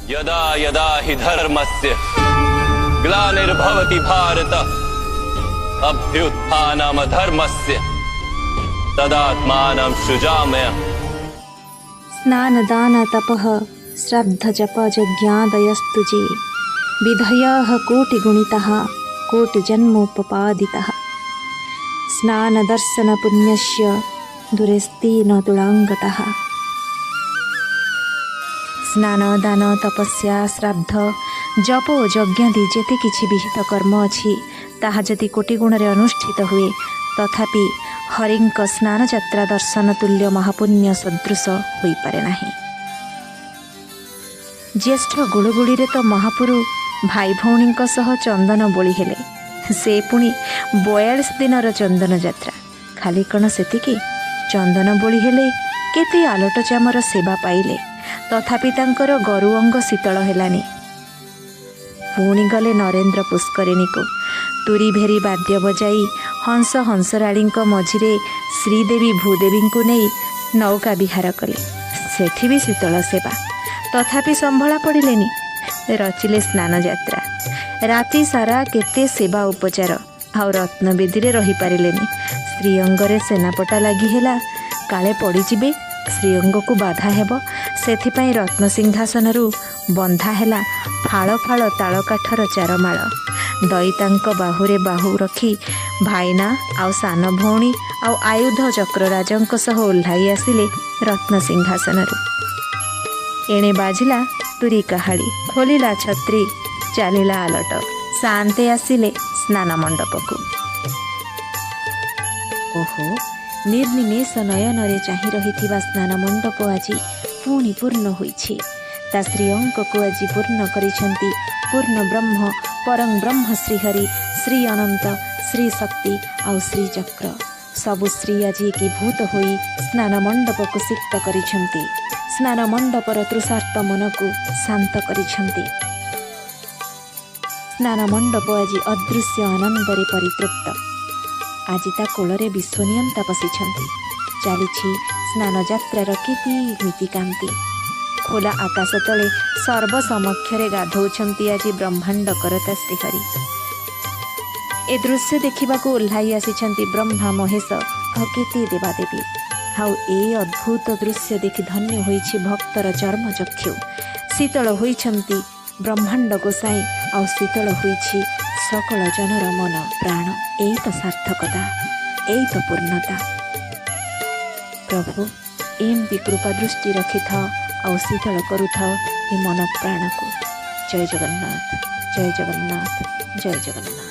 यदा यदा हि धर्मस्य ग्लानिर्भवति भारत, अभ्युत्थानमधर्मस्य तदात्मानं सृजाम्यहम्। ସ୍ନାନ, ଦାନ, ତପଃ, ଶ୍ରାଦ୍ଧ, ଜପ, ଯଜ୍ଞାଦୟସ୍ତୁ ଯେ ବିଧୟଃ କୋଟି ଗୁଣିତାଃ କୋଟି ଜନ୍ମୋପପାଦିତାଃ, ସ୍ନାନ ଦର୍ଶନ ପୁଣ୍ୟସ୍ୟ ଦୂରେସ୍ତି ନ ତୁଳାଙ୍ଗତଃ। ସ୍ନାନ, ଦାନ, ତପସ୍ୟା, ଶ୍ରାଦ୍ଧ, ଜପ ଓ ଯଜ୍ଞାଦି ଯେତେ କିଛି ବିହିତ କର୍ମ ଅଛି, ତାହା ଯଦି କୋଟି ଗୁଣରେ ଅନୁଷ୍ଠିତ ହୁଏ, ତଥାପି ହରିଙ୍କ ସ୍ନାନ ଯାତ୍ରା ଦର୍ଶନ ତୁଲ୍ୟ ମହାପୁଣ୍ୟ ସଦୃଶ ହୋଇପାରେ ନାହିଁ। ଜ୍ୟେଷ୍ଠ ଗୁଳୁଗୁଳିରେ ତ ମହାପୁରୁ ଭାଇ ଭଉଣୀଙ୍କ ସହ ଚନ୍ଦନ ବୋଳି ହେଲେ, ସେ ପୁଣି 42 ଦିନର ଚନ୍ଦନ ଯାତ୍ରା। ଖାଲି କ'ଣ ସେତିକି? ଚନ୍ଦନ ବୋଳି ହେଲେ, କେତେ ଆଲଟ ଚାମର ସେବା ପାଇଲେ, ତଥାପି ତାଙ୍କର ଗରୁ ଅଙ୍ଗ ଶୀତଳ ହେଲାନି। ପୁଣି ଗଲେ ନରେନ୍ଦ୍ର ପୁଷ୍କରିଣୀକୁ। ତୁରି ଭେରି ବାଦ୍ୟ ବଜାଇ ହଂସ ହଂସରାଣୀଙ୍କ ମଝିରେ ଶ୍ରୀଦେବୀ ଭୂଦେବୀଙ୍କୁ ନେଇ ନୌକା ବିହାର କଲେ। ସେଠି ବି ଶୀତଳ ସେବା, ତଥାପି ସମ୍ଭଳା ପଡ଼ିଲେନି। ରଚିଲେ ସ୍ନାନ ଯାତ୍ରା। ରାତି ସାରା କେତେ ସେବା ଉପଚାର, ଆଉ ରତ୍ନବେଦୀରେ ରହିପାରିଲେନି। ଶ୍ରୀଅଙ୍ଗରେ ସେନାପଟା ଲାଗି ହେଲା, କାଳେ ପଡ଼ିଯିବେ, ଶ୍ରୀଅଙ୍ଗକୁ ବାଧା ହେବ, ସେଥିପାଇଁ ରତ୍ନସିଂହାସନରୁ ବନ୍ଧା ହେଲା ଫାଳ ଫାଳ ତାଳକାଠର ଚାରମାଳ। ଦଇତାଙ୍କ ବାହୁରେ ବାହୁ ରଖି ଭାଇନା ଆଉ ସାନ ଭଉଣୀ ଆଉ ଆୟୁଧ ଚକ୍ରରାଜଙ୍କ ସହ ଓହ୍ଲାଇ ଆସିଲେ ରତ୍ନସିଂହାସନରୁ। ଏଣେ ବାଜିଲା ତୁରୀ କାହାଳି, ଖୋଲିଲା ଛତ୍ରୀ, ଚାଲିଲା ଆଲଟ। ସାନ୍ତେ ଆସିଲେ ସ୍ନାନ ମଣ୍ଡପକୁ। ଓହୋ, ନିର୍ନିମେଷ ନୟନରେ ଚାହିଁ ରହିଥିବା ସ୍ନାନ ମଣ୍ଡପ ଆଜି ପୁଣି ପୂର୍ଣ୍ଣ ହୋଇଛି। ତା ଶ୍ରୀଅଙ୍କକୁ ଆଜି ପୂର୍ଣ୍ଣ କରିଛନ୍ତି ପୂର୍ଣ୍ଣ ବ୍ରହ୍ମ, ପରଂ ବ୍ରହ୍ମ ଶ୍ରୀହରି, ଶ୍ରୀ ଅନନ୍ତ, ଶ୍ରୀ ଶକ୍ତି ଆଉ ଶ୍ରୀଚକ୍ର। ସବୁ ଶ୍ରୀ ଆଜି ଏକୀଭୂତ ହୋଇ ସ୍ନାନ ମଣ୍ଡପକୁ ସିକ୍ତ କରିଛନ୍ତି। ସ୍ନାନ ମଣ୍ଡପର ତୃଷାର୍ତ୍ତ ମନକୁ ଶାନ୍ତ କରିଛନ୍ତି। ସ୍ନାନ ମଣ୍ଡପ ଆଜି ଅଦୃଶ୍ୟ ଆନନ୍ଦରେ ପରିତୃପ୍ତ। ଆଜି ତା କୋଳରେ ବିଶ୍ୱନିୟନ୍ତା ବସିଛନ୍ତି। ଚାଲିଛି ସ୍ନାନଯାତ୍ରାର କେତେ ନୀତିକାନ୍ତି। ଖୋଲା ଆକାଶ ତଳେ ସର୍ବସମକ୍ଷରେ ଗାଧୋଉଛନ୍ତି ଆଜି ବ୍ରହ୍ମାଣ୍ଡ କରତା ଶ୍ରୀହରି। ଏ ଦୃଶ୍ୟ ଦେଖିବାକୁ ଓହ୍ଲାଇ ଆସିଛନ୍ତି ବ୍ରହ୍ମା, ମହେଶ ଆଉ କେତେ ଦେବାଦେବୀ। ଆଉ ଏ ଅଦ୍ଭୁତ ଦୃଶ୍ୟ ଦେଖି ଧନ୍ୟ ହୋଇଛି ଭକ୍ତର ଚର୍ମଚକ୍ଷୁ। ଶୀତଳ ହୋଇଛନ୍ତି ବ୍ରହ୍ମାଣ୍ଡ ଗୋସାଇଁ, ଆଉ ଶୀତଳ ହୋଇଛି ସକଳ ଜନର ମନ ପ୍ରାଣ। ଏଇ ତ ସାର୍ଥକତା, ଏଇ ତ ପୂର୍ଣ୍ଣତା। ପ୍ରଭୁ, ଏମିତି କୃପା ଦୃଷ୍ଟି ରଖିଥାଅ ଆଉ ଶୀତଳ କରୁଥାଅ ଏ ମନ ପ୍ରାଣକୁ। ଜୟ ଜଗନ୍ନାଥ, ଜୟ ଜଗନ୍ନାଥ, ଜୟ ଜଗନ୍ନାଥ।